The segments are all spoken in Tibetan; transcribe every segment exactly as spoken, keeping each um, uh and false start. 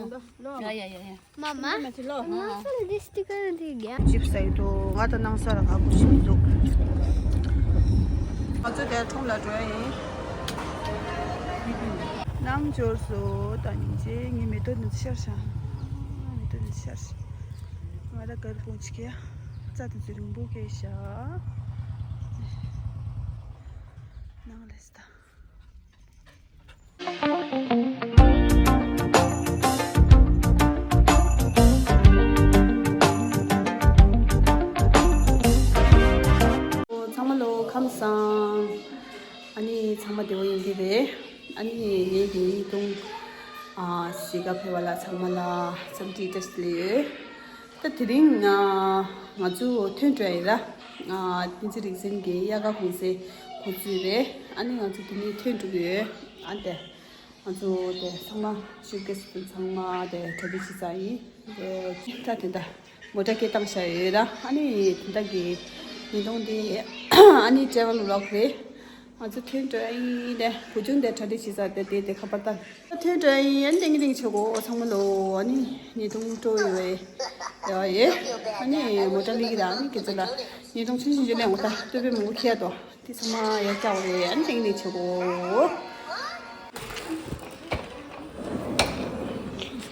ཡ་ཡ་ཡ་ཡ། མ་མ། མ་མ་ཚེ་ལོ། ང་ཚོ་ལ་འདི་སི་ཊི་ཀར་འདི་རྒྱ། ཅིབ་སའི་དོ་ང་དང་ནང་ས་ལ་ག་གུ་ཞིག་འདུག་ང་ཚོ་དེར་ཁྲོམ་ལ་འགྲོ་ཡིན། ནང་འབྱོར་སོ་ད་ཉིན་རྗེས་ངའི་མེ་ཏོག་ནི་ཤར་ཤག་མེ་ཏོག་ནི་ཤར་ཤག་ང་ད་གར་སྤུངས་ཅིག་ཡ། རྩྭ་དེ་ཚོ་རིང་པོ་སྐྱེས་ཤག་ནང་ལས་ད། ཚང་མ་ལོ་ཁམས་བཟང་། ཨ་ནི་ཚང་མ་བདེ་བོ་ཡོང་གི་རེད། ཨ་ནི་ངས་ཉིན་གུང་ཨ་གཟིགས་ག་ཕེབས་པ་ལ་ཚང་མ་ལ་འཚམས་འདྲི་བཀྲ་ཤིས་བདེ་ལེགས་ཡོད། ད་དེ་རིང་ང་ང་ཚོ་ཐོན་འགྲོ་ཡ་ཡིན་ར། བསྟན་འཛིན་རིག་འཛིན་གྱི་དབྱར་ཁ་གུང་སེང་གུང་ཚུགས་རེད། ཨ་ནི་ང་ཚོ་དེ་ནས་ཐོན་འགྲོ་གི་ཡོད། ཨ་དེ་ང་ཚོ་དེ་ཚང་མ་ཤུ་གེ་སི་དེ་ཚང་མ་དེ་གྲ་སྒྲིག་བྱེད་ས་ཡིན། དེ་ད་དེ་འདྲ་མོ་ཊ་སྐད་བཏང་བཞག་ཡོད་ར། ཨ་ནི་དེ་འདྲ་གི་ཉིན་ཐོང་དེ་ཨ་ནི་ཊེ་རེ་ཝལ་བི་ལོག་རེད། ང་ཚོ་ཐོན་འགྲོ་ཡ་ཡིན་ཏེ། བུ་ཆུང་དེ་གྲ་སྒྲིག་བྱེད་ས་དེ་དེ་དེ་ཁ་པར་བཏང་། ཐོན་འགྲོ་ཡ་ཡིན། ཨ་ནི་ཏིང་ཏིང་བྱེད་གོ་ཚང་མ་ལོ། ཨ་ནི་ཉིན་ཐུང་སྤྲོ་ཡོད་པས་ཡ་ཡེ། ཨ་ནི་མོ་ཊ་ལི་གི་ར་ཨ་ནི་ཁྱེད་ཚོ་ལ་ཉིན་ཐུང་ཆུང་ཆུང་ཅིག་ལེན་གོ་ད་སྟོད་པའི་མང་པོ་ཁྱེར་ཏོ། དེ་ཚང་མ་ཡར་བཀྱག་རེད། ཨ་ནི་ཏིང་ཏིང་བྱེད་གོ།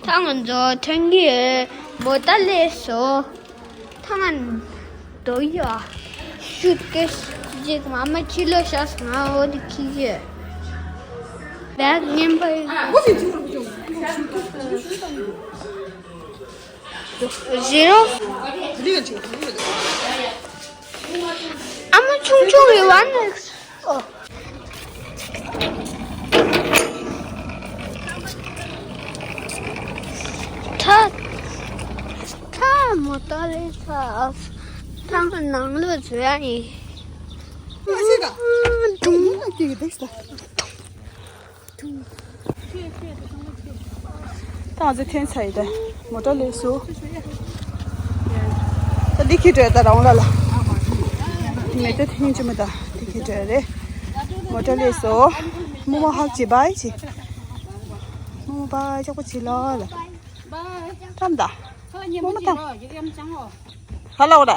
ད་ང་ཚོ་ཐོན་གྱི་ཡོད། མོ་ཊ་སླེབས་སོང་། ཐང་ང་འགྲོ་ཡ། སུཊ་ཀེ་སི་གཅིག་མ་མ་ཕྱི་ལོགས་བཞག་སོང་། ང་འོ་དེ་ཁྱེར་གྱི་ཡོད། བེག་མཉེན་པ་ཡིན། ཟི་རོ། ཨ་མ་ཆུང་ཆུང་རེད་པ། ནེག་སི་ཊི། ཨོ། ད་ད་མོ་ཊ་སླེབས་ས། ད་ནང་ལོགས་འཛུལ་ཡ་ཡིན། ཨ་ཤེས་ག་ཨ་དུང་། ཨ་ཀྱེ་ཀྱེ་དེ་ས། ད་ང་ཚོ་ཐོན་ཚར་ཡིན་ད། མོ་ཊ་སླེབས་སོང་། ད་འདི་ཁྱེར་འགྲོ་ཡ་ད་རང་ལ་ལ། མེ་ཏོག་ཐེངས་གཅིག་མ་ད་འདི་ཁྱེར་འགྲོ་ཡ་རེད། མོ་ཊ་སླེབས་སོང་། རྨོ་མོ་ཧག་བྱེད་པ་ཡི་བྱེད། རྨོ་མོ་པ་ཅོག་པོ་བྱེད་ལ་ལ། ཐམ་ད། རྨོ་མོ་ཐམ། ཧ་ལ་འོ་ད།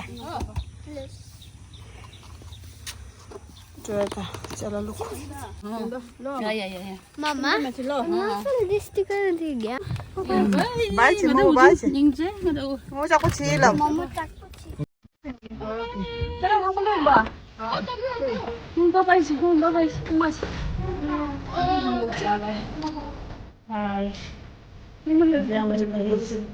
འགྲོ་ཡ་ད་ཅ་ལག་བླུག་ཡ་ཡ་ཡ་ཡ། མ་མ། ང་ཚོ་ལ་འདི་སི་ཊི་ཀར་འདི་རྒྱ། བའི་ཆི་མོ་བའི་ཆི། སྙིང་རྗེ་ང་དོ། མོ་ཅག་པོ་ཆི་ལ། མོ་མོ་ཅག་པོ་ཆི། ད་རང་པོ་ལོན་པ། ཧུང་པ་པའི་ཆི། ཧུང་པ་པའི་ཆི། ཧུང་པ་ཆི། ཧུང་པ་ཆི། ཧུང་པ་ཆི།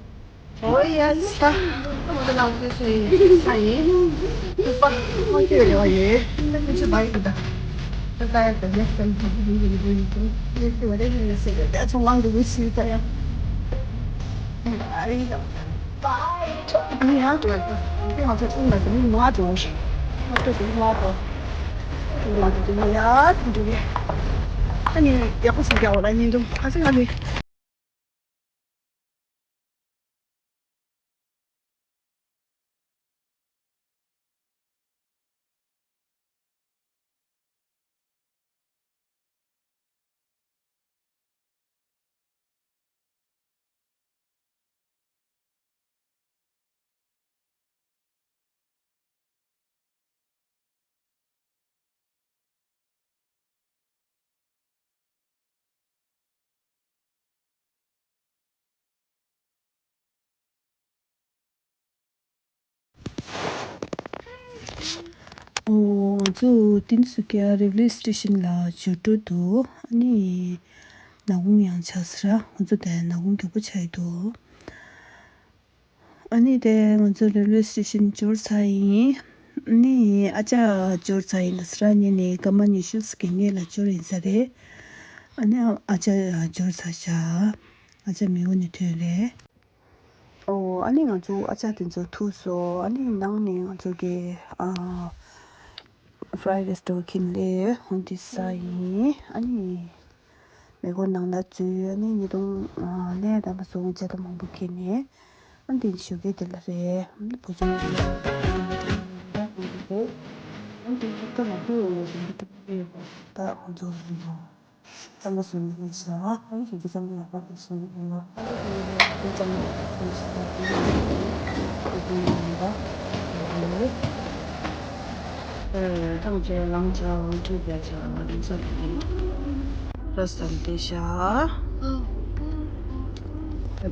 ཨོ། ང་ཚོ་ཏིན་སུ་ཀི་ཡ་རེལ་ཝེ་སི་ཊེ་ཤན་ལ་འབྱོར་འགྲོ་འདུག་ཨ་ནི་ནག་ཁུང་ཡང་ཆགས་ས་ར། ང་ཚོ་དེ་ནག་ཁུང་མགྱོགས་པོ་ཆགས་ཡི་འདུག་ཨ་ནི་དེ་ང་ཚོ་རེལ་ཝེ་སི་ཊེ་ཤན་འབྱོར་ཚར་ཡིན། ཨ་ནི་ཨ་ཅག་འབྱོར་ཚར་ཡིན་ལ་ས་ར། ཉིན་ནས་སྐར་མ་ཉི་ཤུ་ཙམ་གྱི་སྔོན་ལ་འབྱོར་ཡིན་ས་རེད། ཨ་ནི་ཨ་ཅག་འབྱོར་ཚར་ཤག་ཨ་ཅག་མེག་གྷོ་ནས་ཐོན་རེད། ཨོ། ཨ་ནི་ང་ཚོ་ཨ་ཅག་དེ་ཚོ་ཐུག་སོང་། ཨ་ནི་ནང་ནས་ང་ཚོ་གི་ཨ་ཧྥ་རའེ་རའེ་སི་འདྲ་བོ་ཁྱེར་ནས་ལེ་ཧོན་དེ་ཟ་ཡིན། ཨ་ནི་མེག་གྷོ་ནང་ལ་འཛུལ། ཨ་ནི་ཉིས་སྟོང་ཨ་ལས་དང་མ་སོང་ཇ་དང་མང་པོ་ཁྱེར་ནས། ཨ་ནི་དེ་ཞོགས་ཀས་དེ་ལ་རེད། ཨ་ནི་བུ་ཆུང་དེ་ལ་རེད། ཨ་ནི་དེ་ད་ང་ཚོ་ད་ང་ཚོ་ད་མ་སོང་ནས་ཟ། ཨ་ནི་ཞིག་གི་ཚང་མ་ཡག་པོ་སོང་ཡིན་ན། ཨ་ནི་དེ་ ཐང་ཆེ་ལང་ཆ་ལང་ཆུ་བརྒྱ་ཆ་ལང་ཆ་ར་སམ་ཏེ་ཤ།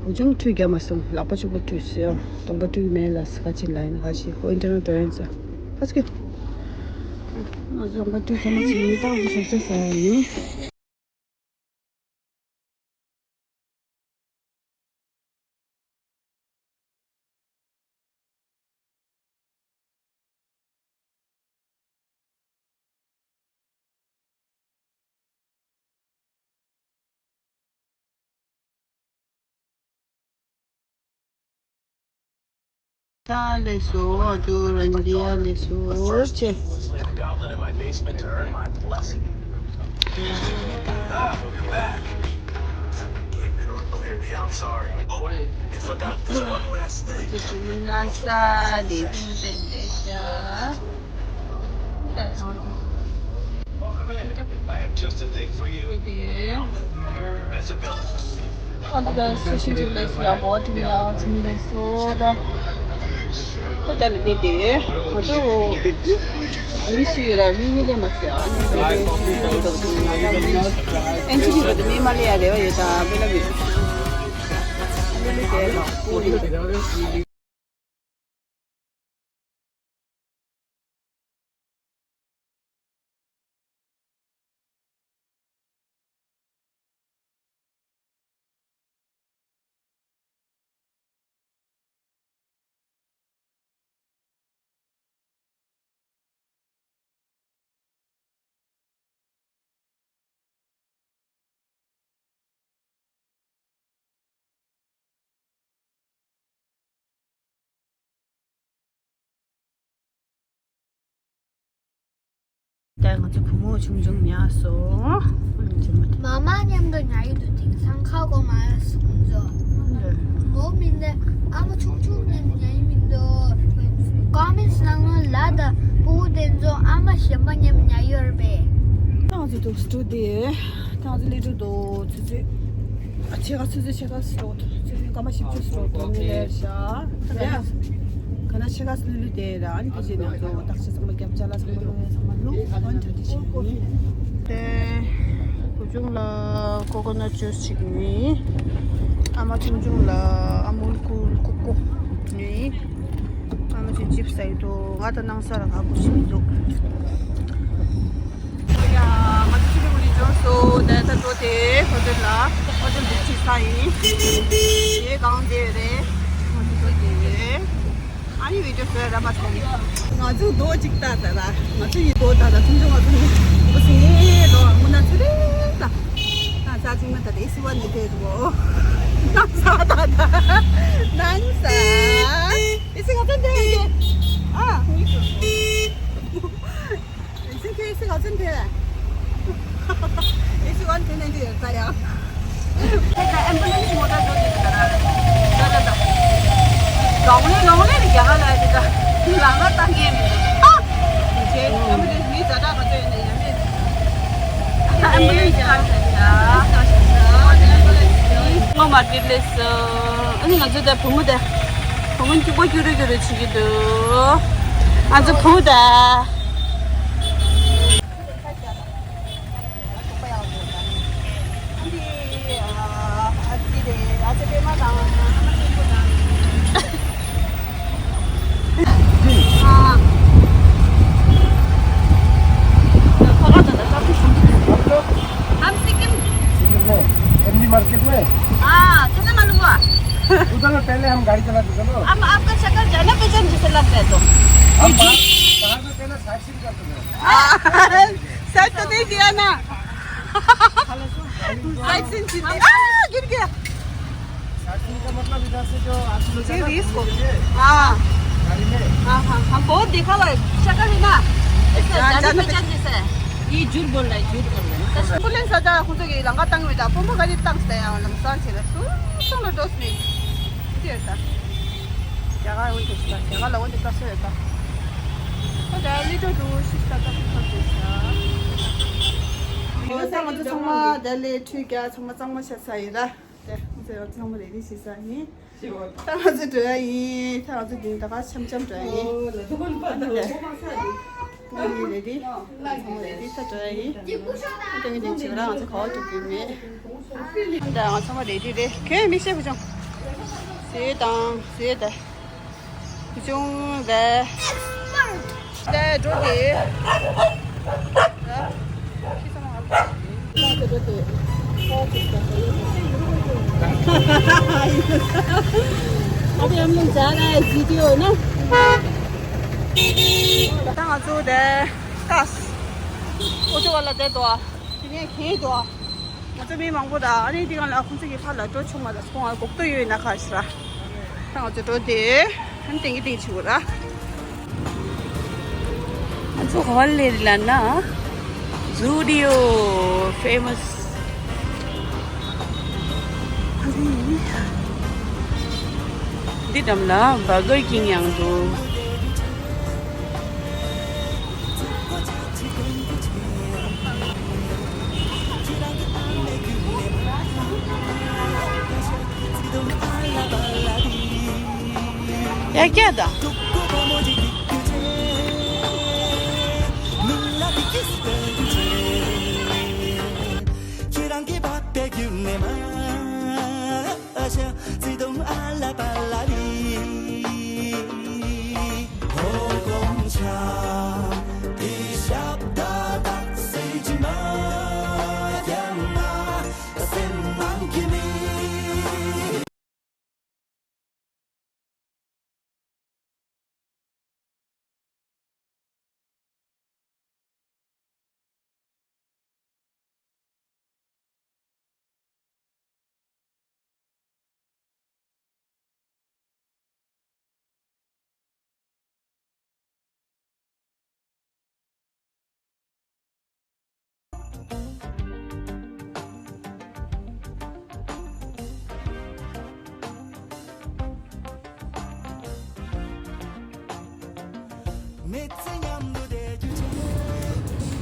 བུ་ཆུང་ཁྲུས་རྒྱག་མ་སོང་། ལག་པ་གཅིག་པོ་ཁྲུས་སོང་། གདོང་པ་ཁྲུས་མེད་ལ་ཁ་ཆེ་ལ་ཡིན། ཁ་ཆེ་ཁོ་ཨིན་ཊར་ནེཊ་འགྲོ་ཡིན་ས། ཁ་ཆེ། ང་གདོང་པ་ཁྲུས་ས་མ་ཆེ་ཡིན། ཏང་བུ་ཆུང་ས་ས་ཡིན། ད་ལེ་སོ་ཨ་ཅོ་རན་དི་ཡ་ལེ་སོ་ཆེ། ཨ་ད་སུ་ཤི་ཅིག་ལས་སུ་ཡག་པོ་ཅིག་ཡག་ཅིག་ལས་སོ་ད། ཁོ་ད་ལ་དེ་དེ་ང་ཚོ་མི་ཤི་ཡོད་ར་མི་མི་ལས་མ་ཤི་ཨ་ནི་དེ་དེ་ཨེན་ཅི་ཡོད་པ་དེ་མི་མ་ལས་ཡ་རེ་བ་ཡོད་ད་བེ་ལ་བེ་ལ་ལུ་ལུ་དེ་ལ། ད་ང་ཚོ་བུ་མོ་ཆུང་ཆུང་ཉལ་སོང་། མ་མ་མཉམ་དུ་ཉལ་ཡོད་དུས་དེང་སང་ཁ་སྐོམ་མ་སོང་ཚོ། ལོ་མིན་ཏེ་ཨ་མ་ཆུང་ཆུང་ནས་ཉལ་ཡི་མིན་འདུག་ཀོ་མེན་ཊི་ནང་ལ་ལ་དང་ཕྲུ་གུ་དེ་ཚོ་ཨ་མ་གཞན་པ་མཉམ་ཉལ་ཡོད་རེད་པས། ཏང་ཙི་འདུག་སི་ཊུ་དེ། ཏང་ཙི་ལི་ཊུ་འདུག་ཙི་ཙི། ཨ་ཕྱེད་ཀ་ཙི་ཙི་ཕྱེད་ཀ་སི་ཊུ་ཙི་ཙི་ཀ་མ་ཞིབ་ཅུ་སི་ཊུ་དེ་ནི་ལེར་ཤ། ད་ཡ། ག་ན་ཕྱེད་ཀ་སི་ལུ་ལུ་དེ་ར་ཨ་ནི་དེ་རྗེས་ནང་ཚོ་བརྟག་ཞིབ་ཚང་མ་རྒྱབ་ཅ་ལག་ཚང་མ་ལུ་ཚང་མ་ལུ་ཨ་ནི་ད་དེ་ཞིག་ནི། དེ་བུ་ཆུང་ལ་ཀོ་ཀོ་ནཊ་ཇུས་ཅིག་ནི། ཨ་མ་ཆུང་ཆུང་ལ་ཨ་མུལ་ཀུལ་ཀོ་ཀོ་ནི། ཨ་མ་ཆུང་ཅིབ་སི་ཟ་ཡི་འདུག་ང་ད་སྣང་ས་ར་ཁ་པོ་ཞིག་མི་འདུག་ཡ། ང་ཚོ་ཕྱི་ལོགས་ལ་འབྱོར་སོང་། ད་ད་འགྲོ་དེ་ཧོ་ཊེལ་ལ། ཧོ་ཊེལ་བུག་བྱེད་ས་ཡིན། དེ་གང་བྱས་རེད། ང་ཚོ་འགྲོ་དེ་རེད། ཨ་ནི་བི་ཌི་ཡོ་བཟོས་ར་མ་ཐོན། ང་ཚོ་རྡོ་གཅིག་ལྟ་ད་ལ། ང་ཚོ་ཡི་རྡོ་ལྟ་ད་ཐུང་ཆུང་ང་ཚོ་ནི་རྡོ་སི་ངའི་རྡོ་སྔོན་ན་ཚུ་རེད་ལ། ན་ཚ་ཅིག་ན་ད་དེ་སི་བ་ནི་དེ་རྡོ། ན་ཚ་ད་ད། ན་ཚ། ཨེ་སི་ག་ཚོད་འདྲ་ཡིན། ཨ། ཨེ་སི་ཁེ་ཨེ་སི་ག་ཚོད་འདྲ། ཨེ་སི་ཝན་དེ་ནས་འདི་ཡོད་ད་ཡ། ཁྱེད་ཀྱི་ཨེམ་བུ་ལེན་སི་མོ་ཊ་འགྲོ་གི་འདུག་ད་ར། ད་ད་ད། ལོང་ལེ་ལོང་ལེ་ནི་རྒྱ་གར་ལ་ཡ་དེ་ད། ལ་ང་ལྟ་ངེས་མི་འདུག་ཨ། ཁྱེད་ཨེམ་བུ་ལེན་སི་མི་ཛ་དྲག་ག་ཚོད་ཡོད་ནས་ཡ་མེད། ཨེམ་བུ་ལེན་སི་ང་མ་ཊི་ལེ་སི། ཨ་ནི་ང་ཚོ་ད་བུ་མོ་ད། བུ་མོ་སྐྱུག་པ་སྐྱུ་རུ་སྐྱུ་རུ་བྱེད་ཀྱི་འདུག་ང་ཚོ་བུ་ད། हम सिक्किम। सिक्किम में MD market में। हाँ, कैसे मालूम हुआ? उधर में पहले हम गाड़ी चलाते थे ना। हम आपका शक्ल जाना पहचान जैसे लग रहा है तो। हम पहाड़, पहाड़ में पहले साइड सीन करते थे। हाँ, साइड तो नहीं किया ना। साइड सीन किया। आ, गिर गया। साइड सीन का मतलब इधर से जो आदमी लोग ये जाना इसको। घूमने के लिए हाँ। गाड़ी में। हाँ, हाँ, हम बहुत देखा हुआ है। शक्ल है ना। इसका जान, जान पहचान जैसा है। ये झूठ बोल रहा है, झूठ बोल रहा है। ཁོ་ལན་ས་ད་ཁོ་ཚོ་གི་ལམ་ཁ་བཏང་བའི་ད་དཔོན་པོ་ག་རེ་བཏང་སྟེ་ཡང་ལམ་སང་ཆེ་ལ་སུ་སོང་ལ་འགྲོ་སྲིད། འདི་ཡོད་ད། རྒྱ་གར་འོན་ཏེ་ཤི་ད་རྒྱ་གར་ལ་འོན་ཏེ་ལྟ་སྲོལ་ཡོད་ད། ཁོ་ད་ལི་ཏོ་དུ་ཤི་ད་ད་ཁོ་ཚོ་ཤི་ད། ཡིན་ན་ས་ང་ཚོ་ཚང་མ་ད་ལས་ཁྲུས་རྒྱག་ཚང་མ་གཙང་མ་བྱས་ཚར་ཡིན་ད། དེ་ ཚང་མ་རེ་རེ་བྱེད་ས་ཡིན། ད་ང་ཚོ་འགྲོ་ཡ་ཡིན། ད་ང་ཚོ་དེ་ད་ག་འཆམ་འཆམ་འགྲོ་ཡ་ཡིན། ང་ཚོ་རེ་རེ་ད་འགྲོ་ཡ་ཡིན། ད་ངས་དེ་བྱེད་ར་ང་ཚོ་ག་བ་འགྲོ་གི་མེད། ད་ང་ཚང་མ་རེ་རེ་རེད། ཁྱོད་མི་ཤེས་བུ་ཆུང་། ཟེར་དང་ཟེར་ད། བུ་ཆུང་ལ། ལ་འགྲོ་དེ། ད་ང་ཚོ་དེ་ཀ་ཨོ་ཏོ་བ་ལ་བསྡད་འདུག་དེ་ནས་གན་འདུག་ང་ཚོ་མི་མང་པོ་ར། ཨ་ནི་དེ་གང་ལ་ཁོང་ཚོ་གི་ཕར་ལ་འགྲོ་ཆོག་མ་རེད། ཁོང་ལ་གོག་ཏོ་ཡོད་ན་ཁ་ཤི་ར། ད་ང་ཚོ་འགྲོ་དེ། ཨ་ནི་ཏིང་གི་ཏིང་ཆི་བོ་ར། ང་ཚོ་ཧོལ་ལེ་རི་ལ་ན། ཛུ་ཌི་ཡོ་ཕེ་མ་སི། ཨ་ནི། འདི་འགྲམ་ལ་བྷར་གར་ཀིང་ཡང་འདུག་ཡ་ཀྱ་ད།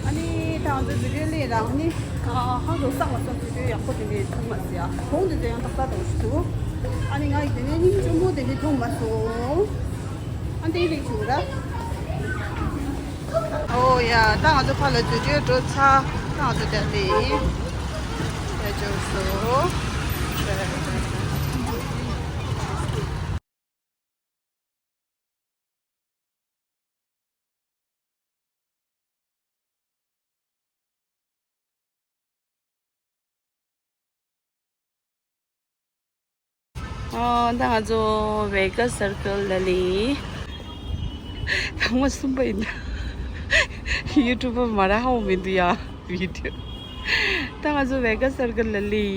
ཨ་ནི་ད་ང་ཚོ་བི་ཌིའོ་ལས་རང་ནི་ཧང་སང་བསམ་བི་ཌིའོ་ཡག་པོ་དེ་འདྲའི་ཐུག་མ་སི་ཡ། གོང་དེ་ཚོ་ཡང་ཏག་ཏག་ཏག་ཞིག་འདུག་ཨ་ནི་ང་ཡི་དེ་ནས་སྙིང་ཆེན་པོ་དེ་འདྲའི་ཐུག་མ་སོང་། ཨ་འདི་རིགས་བྱུང་ར། ཨོ་ཡ། ད་ང་ཚོ་ཕར་ལ་དུས་ཚོད་འགྲོ་ཚར། ད་ང་ཚོ་དེ་ལས་ཡ་འབྱོར་སོང་། ཨ། ད་ང་ཚོ་ཝེ་གཱས་སར་ཀལ་ལ་ལི། ཐེངས་མ་གསུམ་པ་ཡིན་ད། ཡུ་ཊུབ་པར་མ་ར་ཧའོ་མི་འདུག་ཡ། བི་ཌིའོ། ད་ང་ཚོ་ཝེ་གཱས་སར་ཀལ་ལ་ལི།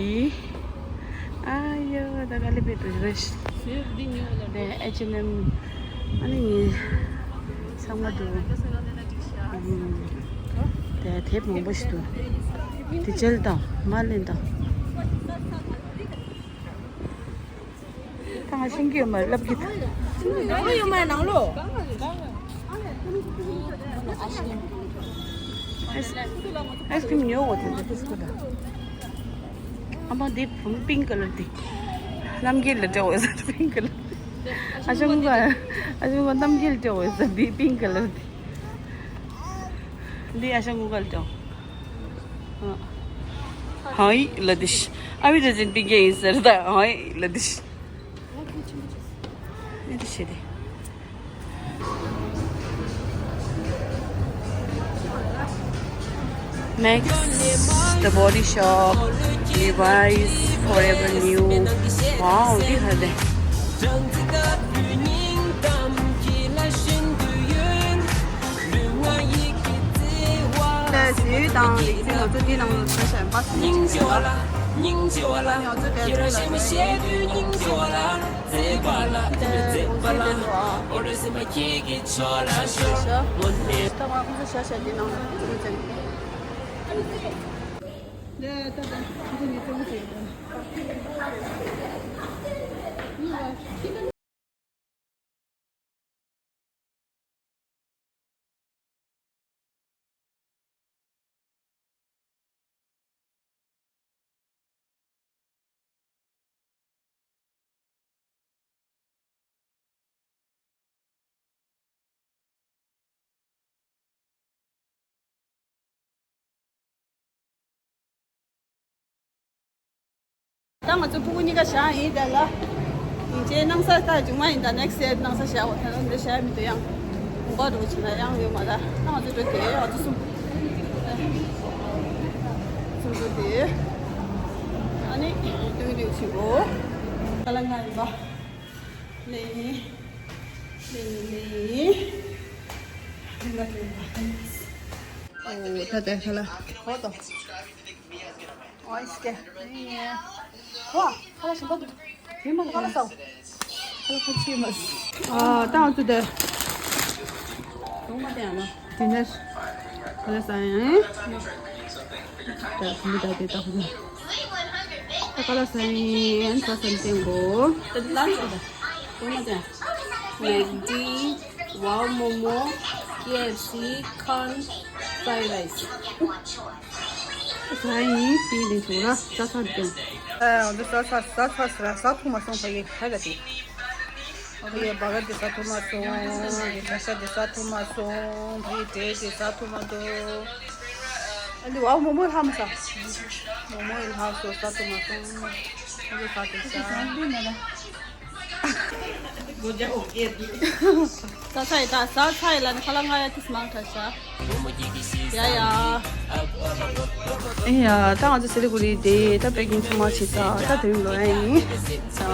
ཨ་ཡོ། ད་ག་ལེ་པེ་ཏུ་རེ་ཤི། དེ་ཨེཆ་ཨེན་ཨེམ། ཨ་ནི་ངས་ཚང་མ་འདུག་དེ་དེབ་མང་པོ་ཞིག་འདུག་དེ་ཇལ་དང་མར་ལིན་དང་། ད་ང་ཤེས་ཀྱི་ཡོད་མ་རེད་ལབ་ཀྱི་འདུག་ནང་ལོགས་ཡོད་མ་རེད་ནང་ལོགས། ཨེས་ཨེས་ཀྲིམ་ཉོ་འོ་དེ་འདྲ་ཏིས་ཀོ་ད། ཨ་མ་འདི་བུམ་པིང་ཀ་ལར་དེ། རྣམ་རྒྱལ་ལ་འདྲ་བོ་ཟེར་པིང་ཀ་ལར། ཨ་ཞང་ག་ཨ་ཞང་ག་རྣམ་རྒྱལ་འདྲ་བོ་ཟེར་འདི་པིང་ཀ་ལར་དེ། འདི་ཨ་ཞང་ག་ལ་འདྲ་བོ། ཧའི་ལ་དིཤ། ཨ་བི་དེ་ཅིན་པིང་ཀ་ཡིན་ཟེར་ད་ཧའི་ལ་དིཤ། ཨེ་དེ་ཤེས་དེ། Max, The Body Shop, Levi's, Forever New. Wow, འདི་ཧ་དེ། ད་ཟེར་དང་ལེགས་ཚེ་ང་ཚོ་འདི་ནང་ལ་ཚོན་ཤ་ཡང་པ་སུ་ཅིག་ཡོད་ལ། ང་ཚོ་དེ་ཚོ་ལ་ཚོན་ཤ་ཡང་པ་སུ་ཅིག་ཡོད་ལ། ད་ང་ཁོང་ཚོ་ཤ་ཤ་འདི་ནང་ལ་ཚོན་ཚན། ད་ད་ད་ད་ད་ད་ད་ད་ད་ད། ད་ང་ཚོ་ཕྲུ་གུ་གཉིས་ཀ་བཞག་ཡིན་ད་ལ། ཡིན་ཅེ་སྣང་ས་ད་མཇུག་མ་ཡིན་ད་next day་སྣང་ས་བཞག་འོ་ད་ལ་འདི་བཞག་མི་འདུག་ཡང་། གུང་པ་འགྲོ་ཕྱིན་ན་ཡང་ཡོད་མ་ད་ད་ང་ཚོ་འགྲོ་དེ་ང་ཚོ་གསུམ། གསུམ་འགྲོ་དེ། ཨ་ནི་སྟོན་སྟོན་ཆེ་གོ་ད་ལ་ང་ཡིན་པ། ལེ་ཡིན། ལེ་ཡིན་ལེ་ཡིན། ལེ་ལ་ལེ་ལ། ཨོ་ད་ད་ཁ་ལ་ཧོ་ཏོ། ཨོ་ཨིས་ཀེ། ཝ། ཁ་ལ་ཞིམ་པོ་འདུག་ཡིན་མ་ཁ་ལ་སའོ། ཁ་ལ་ཁ་ཆེ་མ། ཨ་ཏང་ཏུ་དེ། ཏོང་མ་དེ་ཨ་ན། དེ་ནས། ཁ་ལ་ས་ཡང་། ད་ཁུ་མི་ད་དེ་ད་ཁུ་མི། ད་ཁ་ལ་ས་ཡང་ས་སམ་ཏེང་གོ། ད་ལ་ལ་ད། ཏོང་མ་དེ། མེག་ཌི། ཝའོ་མོ་མོ། ཀེ་ཨེཕ་སི། ཁོན། ཕ་རའེ་རའེ་སི། ས་ཡིན་དེ་ནས་བྱུང་ན་ས་ས་ཀྱང་། ཨ་འདི་ས་ས་ས་ས་ས་ས་ཐུག་མ་སོང་ཕ་གི་ཧ་ལ་དེ། ཨ་ཕ་གི་བ་ག་དེ་ས་ཐུག་མ་སོང་། དེ་ས་ས་དེ་ས་ཐུག་མ་སོང་། ཕ་གི་དེ་དེ་ས་ཐུག་མ་འདུག་ཨ་འདི་བ་མོ་མོ་ལྷ་མ་ས། མོ་མོ་ཡི་ལྷ་སོ་ས་ཐུག་མ་སོང་། ཨ་ཕ་གི་ས་དེ་ས། ས་ཚ་ཡི་ད་ས་ཚ་ཡི་ལ་ནི་ཁ་ལ་ང་ཡ་ཏིས་མང་ཁྲ་ཤ། ཡ་ཡ། ཨེ་ཡ་ད་ང་ཚོ་སི་ལི་གུ་རི་དེ་ད་པེ་ཀིང་ཚང་མ་བྱེད་ཚར་ད་དེ་རིང་ལོ་ཡ་ཡིན། ད་ང་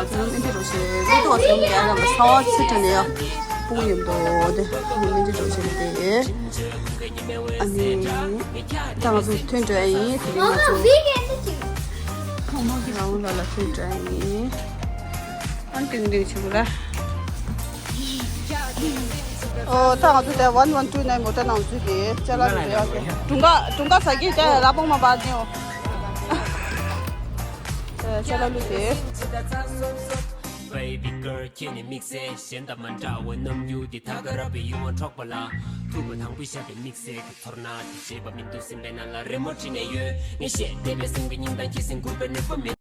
ཚོ་སྨན་བཅོས་རོགས་བྱེད་རེད་དོ་ང་ཚོ་ཡ་ལ་ས་བ་ཚི་ཏྲ་ནས་ཡ་སྤུ་གུ་ཡོད་དོ་དེ་སྨན་བཅོས་རོགས་བྱེད་དེ། ཨ་ནི་ད་ང་ཚོ་ཐོན་འགྲོ་ཡ་ཡིན་དེ་རིང་ང་ཚོ་རང་ལ་ལ་ཐོན་འགྲོ་ཡ་ཡིན། ཨང་ཏིང་ཏིང་ཆུ་ལ། ཨོ་ད་ང་ཚོ་དེ་one one two nine མོ་ཊ་ནང་ཚུད་དེ་ཅ་ལག་རེད་ཡོད་ཀྱི། དུང་དཀར་དུང་དཀར་ཟ་གི་དེ་ར་བོང་མ་བར་ནི་ཨོ། ཅ་ལག་ལུ་དེ། Baby girl ཁྱེད་ནི་དམིགས་བསལ་གཞན་དང་མ་འདྲ་བའི་རྣམ་འགྱུར་འདི་ད་ག་རང་པའི་ཡིད་དབང་འཕྲོག་པ་ལ། ཐུག་པ་དང་པོའི་ཞག་པའི་དམིགས་བསལ་གྱི་ཚོར་སྣང་དེ་བྱེད་པ་མི་འདུག་སེམས་པའི་ནང་ལ་རི་མོ་བྲིས་ནས་ཡོད། ངས་བཤད་བསྡད་པའི་སེམས་ཀྱི་སྙིང་གཏམ་ཁྱེད་སེམས་འགུག་པའི་ནུས་པ་མེད།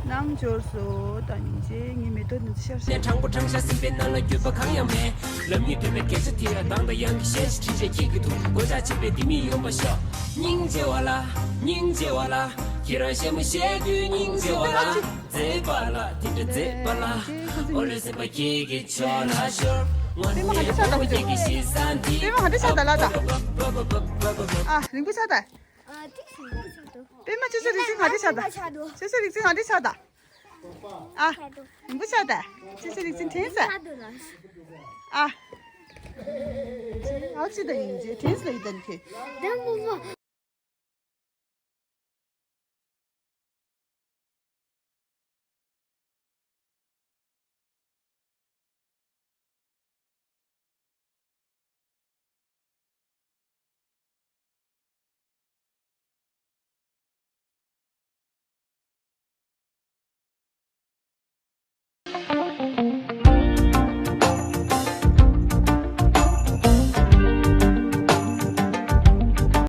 ནང་འབྱོར་སོ་ད་ཉིན་བྱེད་ངའི་མེ་ཏོག་ནི་ཤར་ཤར། ནས་དྲང་པོ་དྲང་བཞག་སེམས་པའི་ནང་ལ་འགྱོད་པ་གང་ཡང་མེད། ལབ་སྙིང་འདོད་པའི་སྐད་ཆ་དེ་ཡང་དང་དང་ཡང་གི་ཞལ་ཞིག་བྲིས་བྱས་ཁྱེད་ཀྱི་ཐུགས་མགོ་ལྕགས་བྱེད་པའི་དེ་མི་ཡོང་པ་ཤོག་སྙིང་རྗེ་བ་ལ། སྙིང་རྗེ་བ་ལ། ཁྱེད་རང་ཞལ་མོ་བཞད་དུས་སྙིང་རྗེ་བ་ལ། མཛེས་པ་ལ་དེ་འདྲ་མཛེས་པ་ལ། ཨོ་ལེ་སེམས་པ་ཁྱེད་ཀྱི་ཕྱོགས་ལ་ཤོར། དངོས་གནས་ཨོ་ཁྱེད་ཀྱི་ཤེས་ས་འདི། པད་མ་ག་འདྲ་ཆགས་ད་ལ་ད། ཨ་རིང་པོ་ཆགས་ད། ཨ་ཏིག་སེ་ཏིག་སེ་ཏོ། པད་མ་ཅི་ཟེར་རིག་འཛིན་ང་འདི་ཆགས་ད། ཅི་ཟེར་རིག་འཛིན་ང་འདི་ཆགས་ད། ཨ། རིང་པོ་ཆགས་ད། ཅི་ཟེར་རིག་འཛིན་དྲན་ས། ཨ། ཨ་ཅི་ད་ཡིན་ཅི་དྲན་ས་ལ་ཡི་ད་ནི་ཁེ། ད་མོ་མོ།